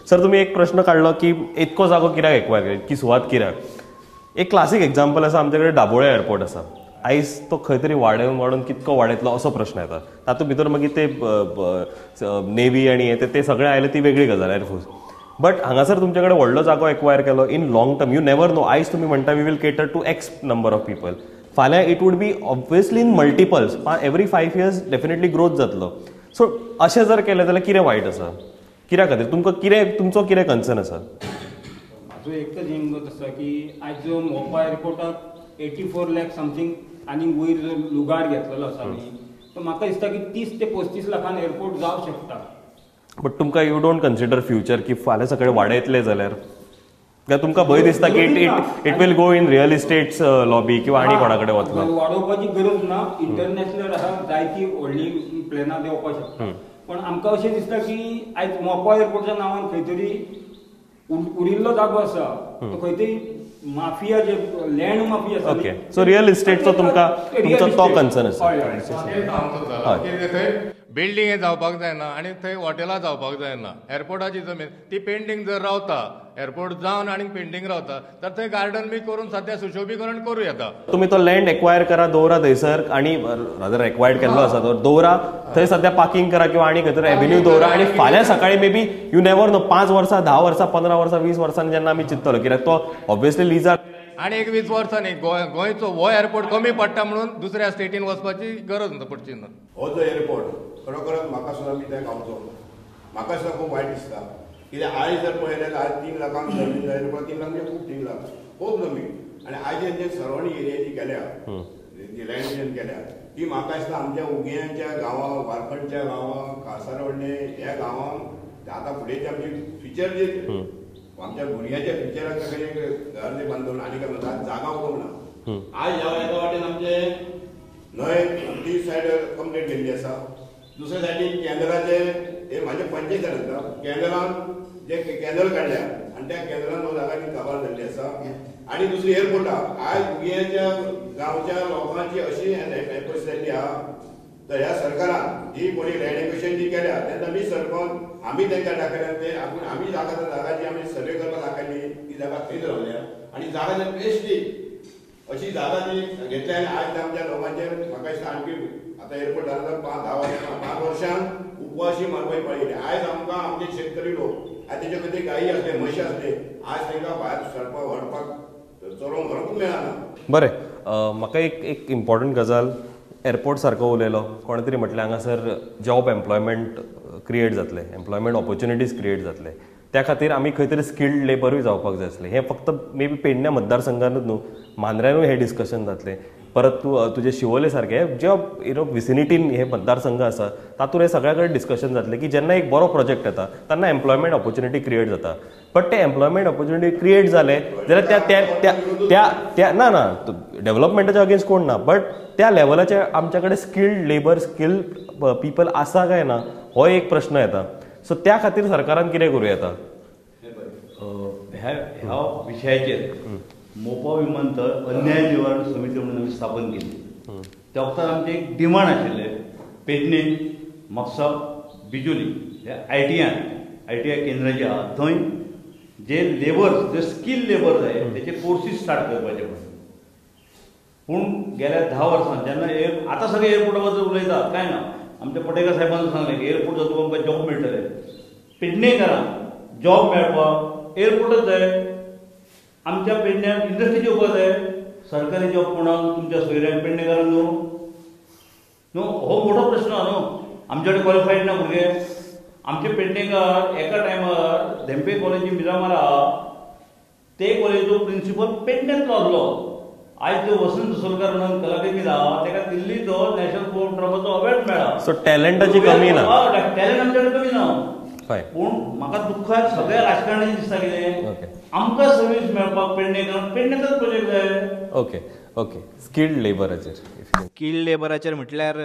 Sir, तुमी एक प्रश्न काडलो की इतको जागो कित्याक एक्वायर केलो, इतकी सुवात कित्याक. एक क्लासीक एग्जाम्पल आसा, आमचे कडेन दाबोळे एअरपोर्ट आसा. आयज तो खंय तरी वाडोवन वाडोवन कितको वाडयतलो असो प्रश्न येता. तातूंत भितर मागीर ते नेवी आनी हे ते सगळे आयले, ती वेगळी गजाल, एअरफोर्स. बट हांगासर तुमचे कडेन व्हडलो जागो एक्वायर केलो in long term, you never know. आयज तुमी म्हणटा we will cater to X number of people, फाल्यां it would be obviously in multiples, every 5 years definitely growth जातलो. सो अशें जर केलें जाल्यार कितें वायट आसा? कित्या खातीर तुमकां कितें, तुमचो कितें कन्सर्न आसा? म्हाजो एकच हिंमत आसा की आयज जो मोपा एअरपोर्टाक 84 लाख समथींग आनी वयर जो लुगार घेतलेलो आसा न्ही, तो म्हाका दिसता की 30 ते 35 लाखान एअरपोर्ट जावं शकता. बट तुमकां you don't consider future की फाल्यां सकाळी वाडयतले जाल्यार, काय तुमकां भंय दिसता की it it will go in real estates lobby किंवा आनी कोणा कडेन वतलो? वाडोवपाची गरज ना, इंटरनॅशनल आसा, जायती व्हडली प्लॅनां देंवपाक शकता. पण आमकां अशें दिसता की आयज मोपा एअरपोर्टच्या नांवान खंय तरी उरिल्लो जागो आसा तो खंय तरी माफिया, जे लँड माफिया आसा. ओके, सो रियल इस्टेटचो तुमकां तुमचो तो कन्सर्न आसा. थंय बिल्डींग जावपाक जायना आनी थंय हॉटेलां जावपाक जायना. एअरपोर्टाची जमीन ती पेंडींग जर रावता, एअरपोर्ट जावन आनी पेंडींग रावता, तर थंय गार्डन बी करून सद्या सुशोभीकरण करूं येता. तुमी तो लँड एक्वायर करा, दवरा थंयसर, आनी रादर एक्वायर्ड केल्लो आसा तो दवरा थंय, सद्या पार्किंग करा किंवा आनी खंय तरी एव्हेन्यू दवरा, आनी फाल्यां सकाळी maybe you never know, 5 वर्सां, 10 वर्सां, 15 वर्सां, 20 वर्सांनी जेन्ना आमी चिंततलो, कित्याक तो ऑब्वियसली लिजार. आनी एक 20 वर्सांनी गोंयचो हो एअरपोर्ट कमी पडटा म्हणून दुसऱ्या स्टेटीन वचपाची गरज पडची ना. हो जो एअरपोर्ट खरोखरच म्हाका सुद्दां, मी त्या गांवचो, म्हाका सुद्दां खूब वायट दिसता. कित्याक आयज जर पळयलें जाल्यार आज 3 लाखांक जमीन जाय, 3 लाख म्हणजे खूब, 3 लाख खूब जमीन. आनी आयज जे सरावंडींग एरिया जी केल्या, जी लँड केल्या, ती म्हाका दिसता आमच्या उगेयांच्या गांवां, वारखंडच्या गांवां, कासारवर्णे ह्या गांवांक आतां फुडें आमची फ्युचर जी आमच्या भुरग्यांच्या फ्युचराक घर जे बांदून आनी काय जागा उरूंक ना. आज ह्या एका वाटेन आमचे न्हंय ती सायड कंप्लीट केल्ली आसा, दुसऱ्या सायडीन केंद्राचे हे म्हाजे पंचायत जाता, केंद्रान जे कॅनल काडल्या आनी त्या कॅनलान हो जागा ती काबार जाल्ली आसा. आनी दुसरी एअरपोर्टाक आयज उगेंच्या गांवच्या लोकांची अशी परिस्थिती जाल्ली आहा. तर ह्या सरकारान जी कोणी लँड एक्विशन जी केल्या तेन्ना आमी सरपंच आमी तांकां दाखयल्या, ते आपूण आमी जागा जागा जी आमी सर्वे करपाक दाखयली ती जागा थंयच रावल्या आनी जागा जी बेश्टी अशी जागा ती घेतल्या. आनी आयज आमच्या लोकांचेर म्हाका दिसता आणखी आतां एअरपोर्ट जाल्या 5-10 वर्सां 5 वर्सांक उपवाशी मारपाची पाळी येयली. आयज आमकां आमचे शेतकरी लोक आयज तेजे खातीर गायी आसले, म्हशी आसले, आयज तांकां भायर सरपाक व्हरपाक चरोवंक व्हरूंकूच मेळना. बरें, म्हाका एक एक इम्पॉर्टंट गजाल, एअरपोर्ट सारको उलयलो कोणे तरी म्हटलें हांगासर जॉब एम्प्लॉयमेंट क्रिएट जातलें, एम्प्लॉयमेंट ऑपॉर्च्युनिटीज क्रिएट जातले, त्या खातीर आमी खंय तरी स्किल्ड लेबरूय जावपाक जाय आसलें. हें फक्त मे बी पेडण्या मतदारसंघानूच न्हू, मांद्र्यानूय हें डिस्कशन जातलें, परत तूं तुजे शिवोले सारके ज्या you know विसिनिटीन हे मतदारसंघ आसा तातूंत हे सगळ्या कडेन डिस्कशन जातलें की जेन्ना एक बरो प्रोजेक्ट येता तेन्ना एम्प्लॉयमेंट ऑपॉर्च्युनिटी क्रिएट जाता. बट ते एम्प्लॉयमेंट ऑपॉर्च्युनिटी क्रिएट जाले जाल्यार त्या त्या त्या त्या ना ना डेव्हलपमेंटाच्या अगेन्स्ट कोण ना, बट त्या लेवलाचे आमच्या कडेन स्किल्ड लेबर, स्किल्ड पीपल आसा काय ना हो एक प्रश्न येता. सो त्या खातीर सरकारान कितें करूं येता ह्या ह्या विशयाचेर? मोपा विमानतळ अन्याय निवारण समिती म्हणून आमी स्थापन केली. त्या वखतार आमचें एक डिमांड आशिल्लें, पेडणे, म्हापसा, बिजोली हे आयटीआय केंद्र जे आहा थंय जे लेबर्स, जे स्कील लेबर जाय तेचे कोर्सीस स्टार्ट करपाचे म्हणून. पूण गेल्या 10 वर्सां जेन्ना आतां सगळे एअरपोर्टा बद्दल उलयतात काय ना, आमच्या पटेकर साहेबान सांगलें की एअरपोर्ट जातकच आमकां जॉब मेळटले. पेडणेकारांक जॉब मेळपाक एअरपोर्टच जाय, आमच्या पेडण्यान इंडस्ट्री येवपाक जाय. सरकारी जॉब कोणाक, तुमच्या सोयऱ्यांक, पेडणेकारांक न्हू न्हू, हो मोठो प्रश्न आहा न्हू. आमचे कडेन क्वॉलिफायड ना भुरगे. आमचे पेडणेकार एका टायमार धेंपे कॉलेजी मिरामार आहा ते कॉलेजीचो प्रिंसिपल पेडण्यांतलो आसलो. आयज जो वसंत सोलकर म्हणून कलाकामी आहा ताका दिल्लीचो नॅशनल फोटोग्राफाचो अवॉर्ड मेळ्ळा. सो टॅलंटाची कमी ना, टॅलंट आमच्या कडेन कमी ना. पूण म्हाका दुख्ख सगळ्या राजकारणाचें दिसता कितें, आमकां सर्वीस मेळपाक पेडणेकार पेडण्याचाच प्रोजेक्ट जाय. ओके ओके, स्किल्ड लेबराचेर, स्किल्ड लेबराचेर म्हटल्यार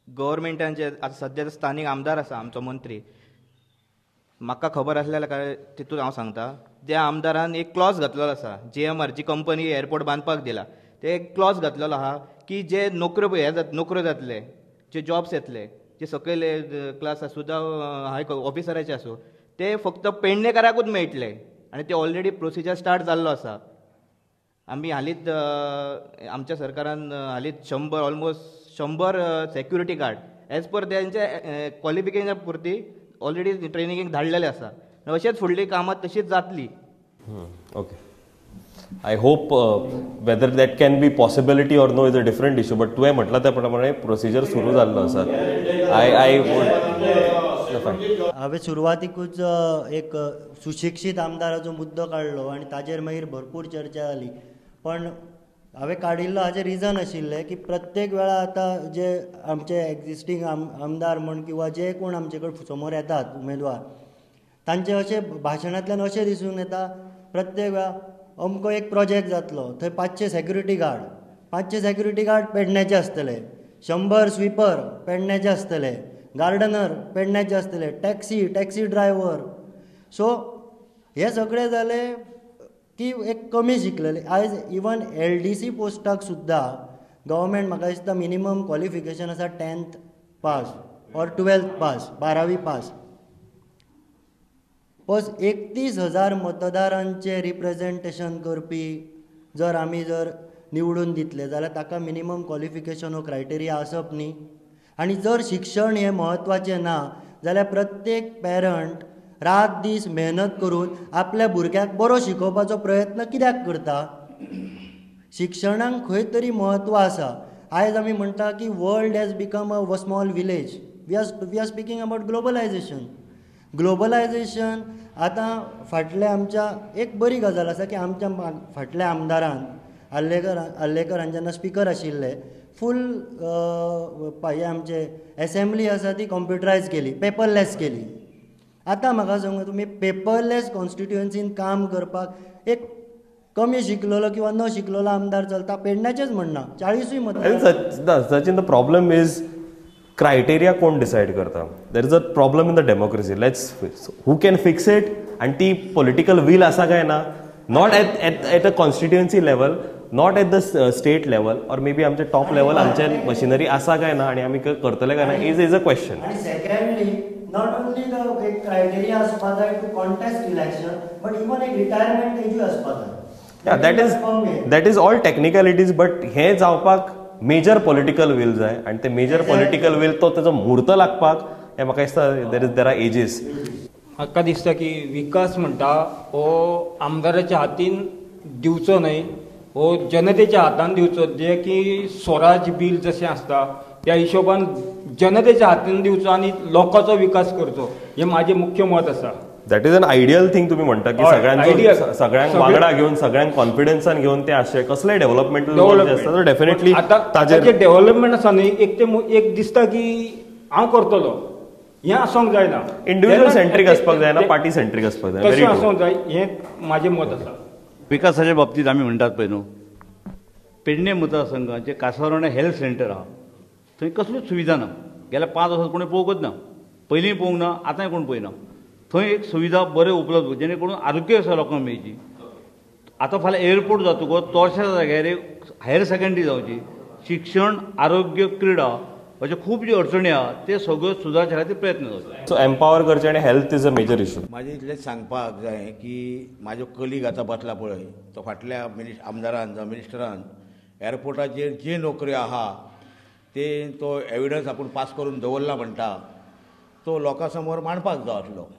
गव्हर्मेंटान जे आतां सद्या स्थानीक आमदार आसा आमचो मंत्री, म्हाका खबर आसल्या काय तितून हांव सांगता, त्या आमदारान एक क्लॉज घातलेलो आसा, जीएमआर जी कंपनी एअरपोर्ट बांदपाक दिला ते एक क्लॉज घातलेलो आहा की जे नोकऱ्यो हे नोकऱ्यो जातले, जे जॉब्स येतले, जे सकयले क्लास आसूं जावं हाय ऑफिसराचे आसूं, ते फक्त पेडणेकाराकूच मेळटले आनी ते ऑलरेडी प्रोसिजर स्टार्ट जाल्लो आसा. आमी हालींच आमच्या सरकारान हालींच 100 ऑलमोस्ट 100 सेक्युरिटी गार्ड एज पर तेंच्या क्वॉलिफिकेशना पुरती ऑलरेडी ट्रेनिंगेक धाडलेले आसा. अशेंच फुडली कामां तशीच जातली. Okay, I hope whether that can be possibility or no is a different issue, but तुवें म्हटलां त्या प्रमाणे प्रोसिजर सुरू जाल्लो आसा. I I हांवें सुरवातीकूच एक सुशिक्षीत आमदाराचो मुद्दो काडलो आनी ताजेर मागीर भरपूर चर्चा जाली. पण हांवें काडिल्लो हाजें रिजन आशिल्लें की प्रत्येक वेळा आतां जे आमचे एग्जिस्टींग आमदार म्हण किंवा जे कोण आमचे कडेन समोर येतात उमेदवार, तांचे अशें भाशणांतल्यान अशें दिसून येता प्रत्येक वेळा अमको एक प्रोजेक्ट जातलो, थंय 500 सेक्युरिटी गार्ड, 500 सेक्युरिटी गार्ड पेडण्याचे आसतले, 100 स्वीपर पेडण्याचे आसतले, गार्डनर पेडण्याचे आसतले, टॅक्सी ड्रायव्हर. सो हे सगळे जाले की एक कमी शिकलेले. आयज इवन LDC पोस्टाक सुद्दां गव्हर्मेंट म्हाका दिसता मिनिमम क्वॉलिफिकेशन आसा 10th pass or 12th pass, 12वी पास. बस 31,000 मतदारांचें रिप्रेजेंटेशन करपी जर आमी जर निवडून दितले जाल्यार ताका मिनिमम क्वॉलिफिकेशन हो क्रायटेरिया आसप न्ही. आनी जर शिक्षण हें म्हत्वाचें ना जाल्यार प्रत्येक पेरंट रात दीस मेहनत करून आपल्या भुरग्याक बरो शिकोवपाचो प्रयत्न कित्याक करता? शिक्षणाक खंय तरी म्हत्व आसा. आयज आमी म्हणटा की world has become a small village. We are speaking about globalization. Globalization आतां फाटल्या आमच्या एक बरी गजाल आसा की आमच्या फाटल्या आमदारान आर्लेकर जेन्ना स्पिकर आशिल्ले, फूल हे आमचे एसेंब्ली आसा ती कंप्युटरायज केली, पेपरलेस केली. आतां म्हाका सांगा तुमी पेपरलेस कॉन्स्टिट्युएन्सीन काम करपाक एक कमी शिकलेलो किंवा न शिकलेलो आमदार चलता? पेडण्याचेच म्हणना, 40 मतदार. Sachin, the problem is criteria कोण डिसायड करता? There is a problem in the democracy. Let's who can fix it? आनी ती पॉलिटिकल वील आसा काय ना? Not at a constituency level, not at the state level, or maybe आमचे top level आमचे machinery आसा काय ना आनी आमी करतले काय ना is a question. आनी सेकंडली, not only the एक क्रायटेरिया आसपा जाय to contest election, but even एक रिटायरमेंट एजूय आसपा जाय. That is all technicalities, but हें जावपाक मेजर पॉलिटिकल वील जाय आनी ते मेजर पॉलिटिकल वील तो तेजो म्हूर्त लागपाक हें म्हाका दिसता there are edges. म्हाका दिसता की विकास म्हणटा हो आमदाराच्या हातीन दिवचो न्हय, हो जनतेच्या हातान दिवचो. जे की स्वराज बील जशें आसता त्या हिशोबान जनतेच्या हातीन दिवचो आनी लोकांचो विकास करचो, हें म्हाजें मुख्य मत आसा. That is an ideal thing. तुमी म्हणटा की सगळ्यांचो सगळ्यांक वांगडा घेवन सगळ्यांक कॉन्फिडन्सान घेवन ते आशे कसलेय डेव्हलपमेंटल आसता तो डेफिनेटली ताजेर डेव्हलपमेंट आसा न्ही. एक ते एक दिसता की हांव करतलो हें आसूंक जायना, इंडिव्हिज्युअल सेंट्रीक आसपाक जायना, पार्टी सेंट्रीक आसपाक जाय, तशें आसूंक जाय, हें म्हाजें मत आसा. विकासाच्या बाबतीत आमी म्हणटात पळय न्हू, पेडणे मतदारसंघाचें कासावरोणे हेल्थ सेंटर आहा थंय कसल्योच सुविधा ना. गेल्या 5 वर्सां कोणें पळोवंकच ना, पयलीं पळोवंक ना, आतांय कोण पळयना. थंय एक सुविधा बऱ्यो उपलब्ध जेणे करून आरोग्य सेवा लोकांक मेळची. आतां फाल्यां एअरपोर्ट जातकच चडश्या जाग्यार हायर सेकंडरी जावची, शिक्षण, आरोग्य, क्रिडा अश्यो खूब ज्यो अडचणी आहा ते सगळ्यो सुदारच्या खातीर प्रयत्न जावचे. सो एम्पावर करचें आनी health is a major issue. म्हाजें इतलेंच सांगपाक जाय की म्हाजो कलीग आतां बसला पळय, तो फाटल्या आमदारान जावं मिनिस्टरान एअरपोर्टाचेर जे नोकऱ्यो आहा ते तो एविडन्स आपूण पास करून दवरला म्हणटा, तो लोकां समोर मांडपाक जाय आसलो.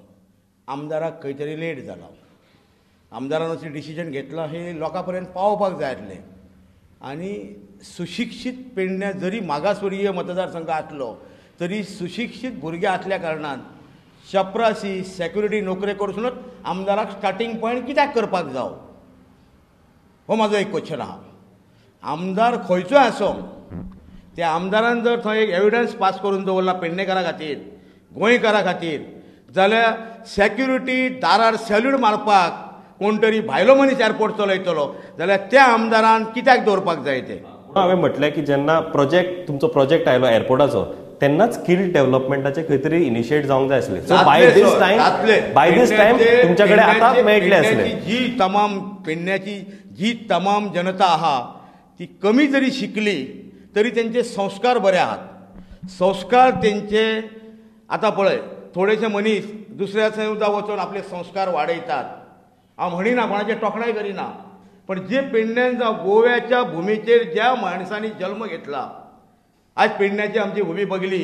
आमदाराक खंय तरी लेट जाला, आमदारान अशें डिसिजन घेतलां हें लोकां पर्यंत पावोवपाक जाय आसलें. आनी सुशिक्षीत पेडण्या जरी मागासवर्गीय मतदारसंघ आसलो तरी सुशिक्षीत भुरगे आसल्या कारणान चपरासी सेक्युरिटी नोकरे कडसूनच आमदाराक स्टार्टींग पॉयंट कित्याक करपाक जावो, हो म्हाजो एक क्वेश्चन आहा. आमदार खंयचोय आसूं, त्या आमदारान जर थंय एक एविडन्स पास करून दवरला पेडणेकारा खातीर, गोंयकारा खातीर, जाल्यार सेक्युरिटी दारार सॅल्यूट मारपाक कोण तरी भायलो मनीस एअरपोर्ट चलयतलो जाल्यार त्या आमदारान कित्याक दवरपाक जाय ते. हांवें म्हटलें की जेन्ना प्रोजेक्ट तुमचो प्रोजेक्ट आयलो एअरपोर्टाचो तेन्नाच स्कील डेव्हलपमेंटाचे खंय तरी इनिशिएट जावंक जाय आसलें. So by this time, by this time तुमच्या कडेन आतां मेळटलें आसलें. जी तमाम पेडण्याची जी तमाम जनता आहा ती कमी जरी शिकली तरी तेंचे संस्कार बरे आहात. संस्कार तेंचे आतां पळय, थोडेशे मनीस दुसऱ्या सुद्दां वचून आपले संस्कार वाडयतात. हांव म्हणिना कोणाचे तोखणाय करिना, पण जे पेडण्यान जावं गोव्याच्या भुमीचेर ज्या माणसांनी जल्म घेतला, आज पेडण्याची आमची भूमी बघली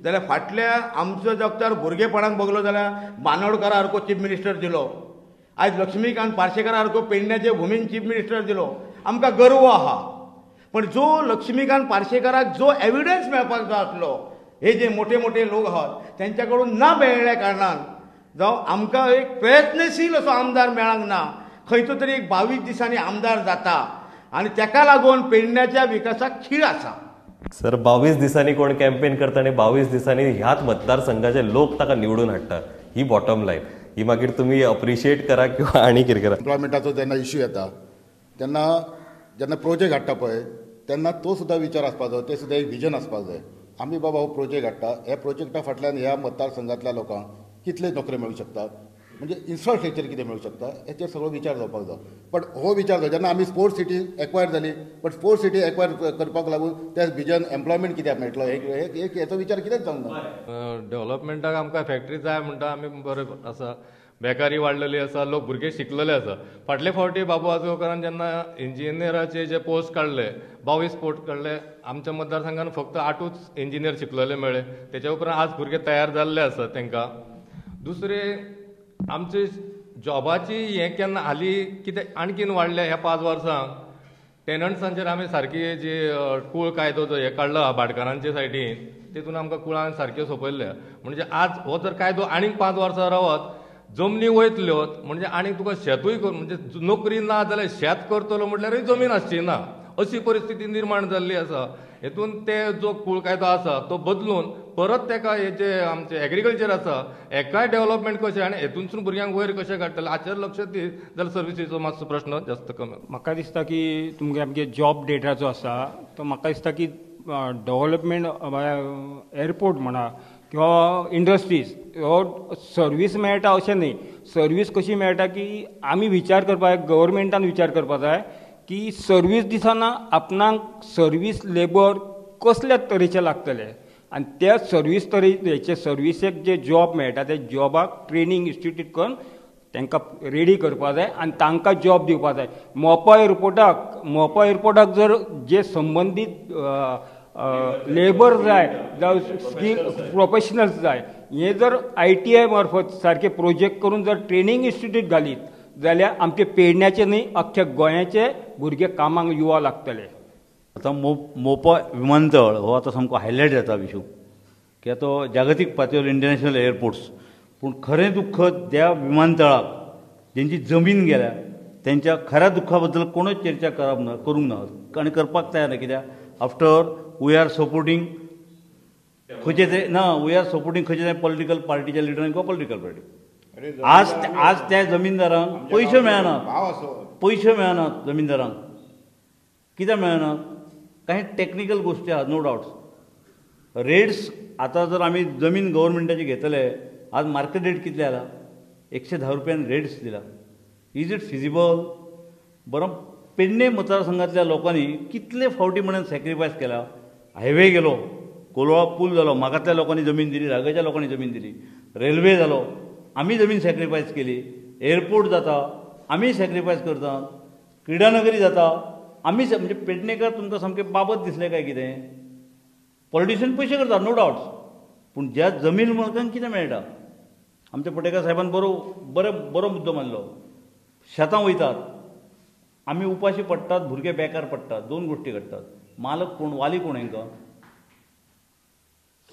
जाल्यार फाटल्या आमचो जगतार भुरगेपणान बघलो जाल्यार बांदोडकारा सारको चीफ मिनिस्टर दिलो, आयज लक्ष्मीकांत पार्सेकारा सारको पेडण्याचे भुमीन चीफ मिनिस्टर दिलो, आमकां गर्व आहा. पण जो लक्ष्मीकांत पार्सेकाराक जो एविडन्स मेळपाक जाय आसलो, हे जे मोठे मोठे लोक आहात तेंच्या कडून ना मेळ्ळ्या कारणान जावं आमकां एक प्रयत्नशील असो आमदार मेळांक ना. खंयचो तरी एक 22 दिसांनी आमदार जाता आनी तेका लागून पेडण्याच्या विकासाक खीळ आसा. सर 22 दिसांनी कोण कॅम्पेन करता आनी 22 दिसांनी ह्याच मतदारसंघाचे लोक ताका निवडून हाडटा, ही बॉटम लायन. ही मागीर तुमी अप्रिशिएट करा किंवा आनी कितें करा. एम्प्लॉयमेंटाचो जेन्ना इश्यू येता तेन्ना जेन्ना प्रोजेक्ट हाडटा पळय तेन्ना तो सुद्दां विचार आसपाक जाय, ते सुद्दां एक विजन आसपाक जाय. आमी बाबा हो प्रोजेक्ट हाडटा, ह्या प्रोजेक्टा फाटल्यान ह्या मतदारसंघांतल्या लोकांक कितले नोकऱ्यो मेळूंक शकता, म्हणजे इन्फ्रास्ट्रक्चर कितें मेळूंक शकता, हेचेर सगळो विचार जावपाक जाय. बट हो विचार जाय जेन्ना आमी स्पोर्ट्स सिटी एक्वायर जाली, बट स्पोर्ट्स सिटी एक्वायर करपाक लागून त्या विजन एम्प्लॉयमेंट कित्याक मेळटलो हेचो विचार कित्याक जावंक ना. डेव्हलपमेंटाक आमकां फॅक्टरी जाय म्हणटा आमी, बरें आसा, बेकारी वाडलेली आसा, लोक भुरगे शिकलेले आसा. फाटले फावटी बाबू आजगांवकारान जेन्ना इंजिनियराचे जे पोस्ट काडले, 22 पोस्ट काडले, आमच्या मतदारसंघान फक्त 8ूच इंजिनियर शिकलेले मेळ्ळे. तेच्या उपरांत आज भुरगे तयार जाल्ले आसा तांकां. दुसरे आमचे जॉबाची हें केन्ना हालीं कितें आणखीन वाडलें ह्या 5 वर्सांक. टेनंट्सांचेर आमी सारकी जी कूळ कायदो जो हे काडला भाटकारांचे सायडीन, तितून आमकां कुळान सारक्यो सोंपयल्ल्या. म्हणजे आज हो जर कायदो आनीक 5 वर्सां रावत जमनी वयतल्यो, म्हणजे आनीक तुका शेतूय कर, म्हणजे नोकरी ना जाल्यार शेत करतलो म्हटल्यारूय जमीन आसची ना, अशी परिस्थिती निर्माण जाल्ली आसा. हेतून ते जो कूळ कायदो आसा तो बदलून परत तेका हे जे आमचे एग्रीकल्चर आसा हेकाय डेव्हलपमेंट कशें आनी हेतूनसून भुरग्यांक वयर कशें काडटले हाचेर लक्ष दीत जाल्यार सर्विसीचो मातसो प्रश्न जास्त कमी. म्हाका दिसता की तुमगे आमगे जॉब डेटा जो आसा तो म्हाका दिसता की डेव्हलपमेंट एअरपोर्ट म्हणा किंवा इंडस्ट्रीज हो सर्वीस मेळटा अशें न्ही. सर्वीस कशी मेळटा की आमी विचार करपाक जाय, गव्हर्मेंटान विचार करपाक जाय की सर्वीस दिसना आपणाक सर्वीस लेबर कसल्या तरेचे लागतले आनी त्या सर्वीस तरेचे सर्विसेक जे जॉब मेळटा त्या जॉबाक ट्रेनींग इन्स्टिट्यूट करून तांकां रेडी करपाक जाय आनी तांकां जॉब दिवपाक जाय. मोपा एअरपोर्टाक जर जे संबंदीत लेबर जाय जावं स्कील प्रोफेशनल्स जाय, हे जर ITI मार्फत सारके प्रोजेक्ट करून जर ट्रेनींग इन्स्टिट्यूट घालीत जाल्यार आमचे पेडण्याचे न्ही अख्ख्या गोंयाचे भुरगे कामाक युवा लागतले. आतां मोपा विमानतळ हो आतां सामको हायलायट जाता विशू की आतां जागतीक पातळेर इंटरनॅशनल एअरपोर्ट्स, पूण खरें दुख्ख त्या विमानतळाक जेंची जमीन गेल्या तेंच्या खऱ्या दुख्खा बद्दल कोणूच चर्चा करप ना, करूंक ना आनी करपाक तयार ना. कित्याक आफ्टर we are supporting खंयचे ते ना, we are supporting खंयचे ते पॉलिटिकल पार्टीच्या लिडरांक किंवा पॉलिटिकल पार्टी. आज आज त्या जमीनदारांक पयशे मेळना, पयशे मेळनात जमीनदारांक. कित्याक मेळना? काही टॅक्निकल गोश्टी आहात, नो डावट्स. रेट्स आतां जर आमी जमीन गव्हर्मेंटाची घेतले, आज मार्केट रेट कितले आला? 110 रुपयान रेट्स दिला. Is it feasible? बरो पेडणे मतदारसंघातल्या लोकांनी कितले फावटी म्हणून सॅक्रिफायस केला. हायवे गेलो, कोलवा पूल जालो, मागांतल्या लोकांनी जमीन दिली, रागाच्या लोकांनी जमीन दिली, रेल्वे जालो, आमी जमीन सॅक्रिफायस केली, एअरपोर्ट जाता आमी सॅक्रिफायस करता, क्रिडानगरी जाता आमी. म्हणजे पेडणेकर तुमकां सामकें बाबत दिसलें काय कितें? पॉलिटिशियन पयशे करता, नो डावट्स, पूण ज्या जमीन मालकांक कितें मेळटा? आमच्या पटेकार साहेबान बरो बरो बरो मुद्दो मांडलो. शेतां वयतात, आमी उपाशी पडटात, भुरगे बेकार पडटात, दोन गोश्टी घडटात. मालक कोण, वाली कोण हांकां?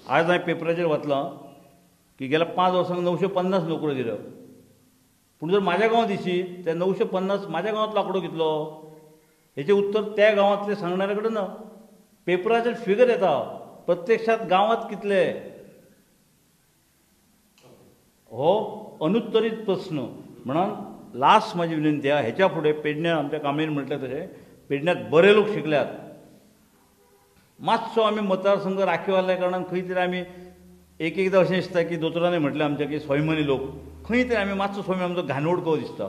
आज हांवें पेपराचेर वाचलां की गेल्या 5 वर्सांक 950 नोकऱ्यो दिल्यो, पूण जर म्हाज्या गांवांत दिशी त्या 950 म्हाज्या गांवांतलो आंकडो कितलो? हेचें उत्तर त्या गांवांतले सांगणाऱ्या कडेन ना. पेपराचेर फिगर येता, प्रत्यक्षात गांवांत कितले? हो अनुत्तरीत प्रस्न. म्हणून लास्ट म्हाजी विनंती आहा, हेच्या फुडें पेडण्यां आमच्या कामेन म्हटलें तशें पेडण्यांत बरे लोक शिकल्यात, मातसो आमी मतदारसंघ राखीव आसल्या कारणान खंय तरी आमी एक एकदां अशें दिसता की दोतोरांनी म्हटलें आमच्या की स्वाभिमानी लोक, खंय तरी आमी मातसो स्वामी आमचो घाणोड कसो दिसता.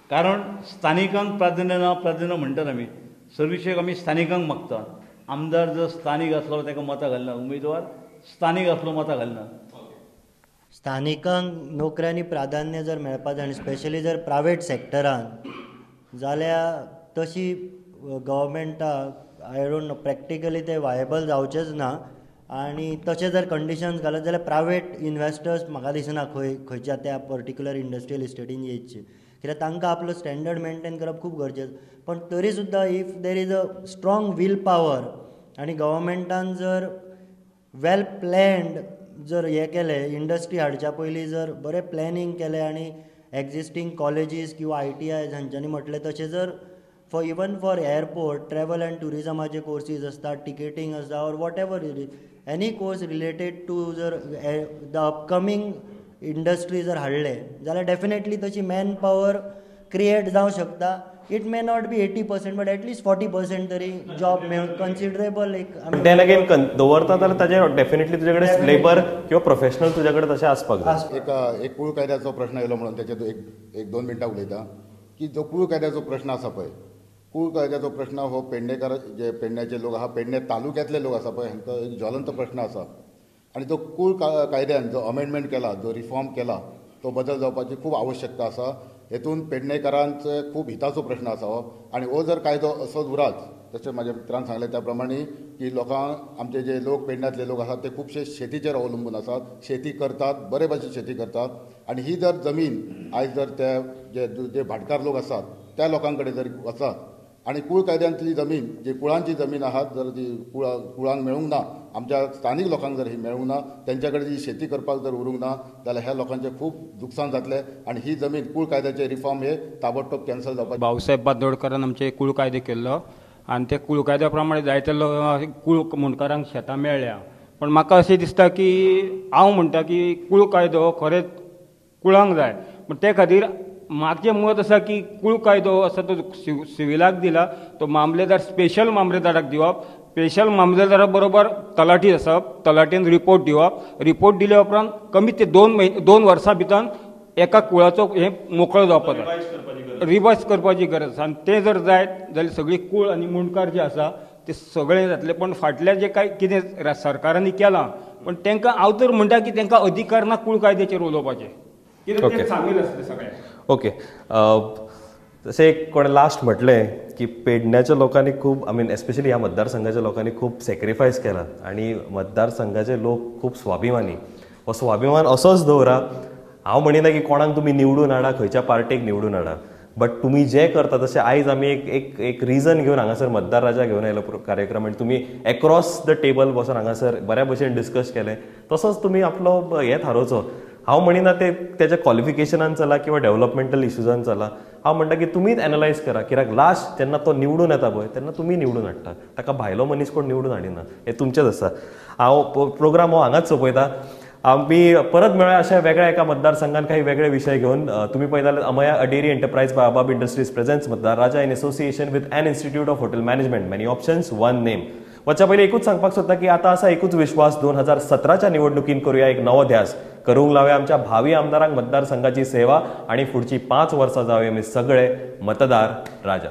कारण स्थानिकांक प्राधान्य ना, प्राधान्य म्हणटात आमी, सर्विसेक आमी स्थानिकांक मागतात. आमदार जर स्थानीक आसलो ताका मतां घालना, उमेदवार स्थानीक आसलो मतां घालना. स्थानिकांक नोकऱ्यांनी प्राधान्य जर मेळपा जाय आनी स्पेशली जर प्रायवेट सेक्टरान जाल्यार तशी गव्हर्मेंटाक I don't know practically ते वायबल जावचेंच ना. आनी तशें जर कंडिशन्स घालत जाल्यार प्रायवेट इनवेस्टर्स म्हाका दिसना खंय खंयच्या त्या पर्टिक्युलर इंडस्ट्रियल इस्टेटीन येयचे, कित्याक तांकां आपलो स्टँडर्ड मेनटेन करप खूब गरजेचें. पण तरी सुद्दां if there is a strong will power आनी गव्हर्मेंटान जर वेल प्लॅन्ड जर हें केलें, इंडस्ट्री हाडच्या पयलीं जर बरें प्लॅनिंग केलें आनी एक्जिस्टींग कॉलेजीस किंवा ITIs हांच्यांनी म्हटलें तशें जर for even for airport travel and ट्युरिजमाचे courses आसतात, टिकेटींग आसता or whatever it is any course related to जर the upcoming industry जर हाडले जाल्यार डेफिनेटली तशी मॅन पावर क्रिएट जावं शकता. It may not be 80% but at least 40% तरी जॉब मेळ कन्सिडरेबल एक. Then again दवरता जाल्यार ताजेर डेफिनेटली तुजे कडेन लेबर किंवा प्रोफेशनल तुजे कडेन तशें आसपाक जाय. एक कूळ कायद्याचो प्रश्न येयलो म्हणून तेचेर एक दोन मिनटां उलयता की जो कूळ कायद्याचो प्रश्न आसा पळय, कूळ कायद्याचो प्रश्न हो पेडणेकार जे पेडण्याचे लोक आसा, पेडणे तालुक्यांतले लोक आसा पळय, हांकां एक ज्वलंत प्रश्न आसा. आनी जो कूळ कायद्यान जो अमेंडमेंट केला, जो रिफॉर्म केला, तो बदल जावपाची खूब आवश्यकता आसा. हेतून पेडणेकारांचे खूब हिताचो प्रश्न आसा हो. आनी हो जर कायदो असोच उरात, तशें म्हाज्या मित्रान सांगलें त्या प्रमाणे की लोकांक आमचे जे लोक पेडण्यांतले लोक आसात ते खुबशे शेतीचेर अवलंबून आसात, शेती करतात, बरे भाशेन शेती करतात. आनी ही जर जमीन आयज जर ते जे भाटकार लोक आसात त्या लोकां कडेन जर वचात आनी कूळ कायद्यांतली जमीन जी कुळांची जमीन आहात जर ती कुळांक मेळूंक ना, आमच्या स्थानीक लोकांक जर ही मेळूंक ना, तेंच्या कडेन जी शेती करपाक जर उरूंक ना जाल्यार ह्या लोकांचें खूब लुकसाण जातलें. आनी ही जमीन कूळ कायद्याचे रिफॉर्म हे ताबडतोब कॅन्सल जावपाक. भाऊसाहेब बांदोडकरान आमचे कूळ कायदे केल्लो आनी ते कूळ कायद्या प्रमाणे जायते कूळ मुंडकारांक शेतां मेळ्ळ्या. पण म्हाका अशें दिसता की हांव म्हणटा की कूळ कायदो खरेंच कुळांक जाय, पूण ते खातीर म्हाजें मत आसा की कूळ कायदो आसा तो सिविलाक दिला तो मामलेदार स्पेशल मामलेदाराक दिवप, स्पेशल मामलेदारा बरोबर तलाठी आसप, तलाठीन रिपोर्ट दिवप, रिपोर्ट दिल्या उपरांत कमीत ते 2 वर्सां भितर एका कुळाचो हें मोकळो जावपाक जाय, रिवायज करपाची गरज आसा. आनी तें जर जायत जाल्यार सगळी कूळ आनी मुंडकार जे आसा ते सगळें जातलें. पण फाटल्या जे कांय कितें सरकारांनी केलां पण तांकां हांव तर म्हणटा की तांकां अधिकार ना कूळ कायद्याचेर उलोवपाचें, कित्याक ते सामील आसले सगळे. ओके, तशें एक कोणें लास्ट म्हटलें की पेडण्याच्या लोकांनी खूब, I mean especially ह्या मतदारसंघाच्या लोकांनी खूब सॅक्रिफायस केला आनी मतदारसंघाचे लोक खूब स्वाभिमानी. हो स्वाभिमान असोच दवरा. हांव म्हणिना की कोणाक तुमी निवडून हाडा, खंयच्या पार्टेक निवडून हाडा, बट तुमी जें करता तशें आयज आमी एक एक एक रिजन घेवन हांगासर मतदार राजा घेवन आयलो कार्यक्रम आनी तुमी एक्रॉस the table बसून हांगासर बऱ्या भशेन डिस्कस केलें. तसोच तुमी आपलो हें थारोवचो. हांव म्हणिना ते तेच्या क्वॉलिफिकेशनान चला किंवा डेव्हलपमेंटल इश्यूजान चला, हांव म्हणटा की तुमीच एनलायज करा, कित्याक लास्ट जेन्ना तो निवडून येता पळय तेन्ना तुमी निवडून हाडटा, ताका भायलो मनीस कोण निवडून हाडिना, हें तुमचेंच आसा. हांव प्रोग्राम हो हांगाच सोंपयता. आमी परत मेळया अशा वेगळ्या एका मतदारसंघान काही वेगळे विशय घेवन. तुमी पळयताले Amaya Dairy Enterprise by Abab Industries presents Matdar Raja in association with an Institute of Hotel Management. Many options, one name. वचच्या पयलीं एकूच सांगपाक सोदता की आतां आसा एकूच विश्वास, 2017च्या निवडणुकीन करुया एक नवो ध्यास, करूंक लावया आमच्या भावी आमदारांक मतदारसंघाची सेवा आनी फुडची 5 वर्सां जावया आमी सगळे मतदार राजा.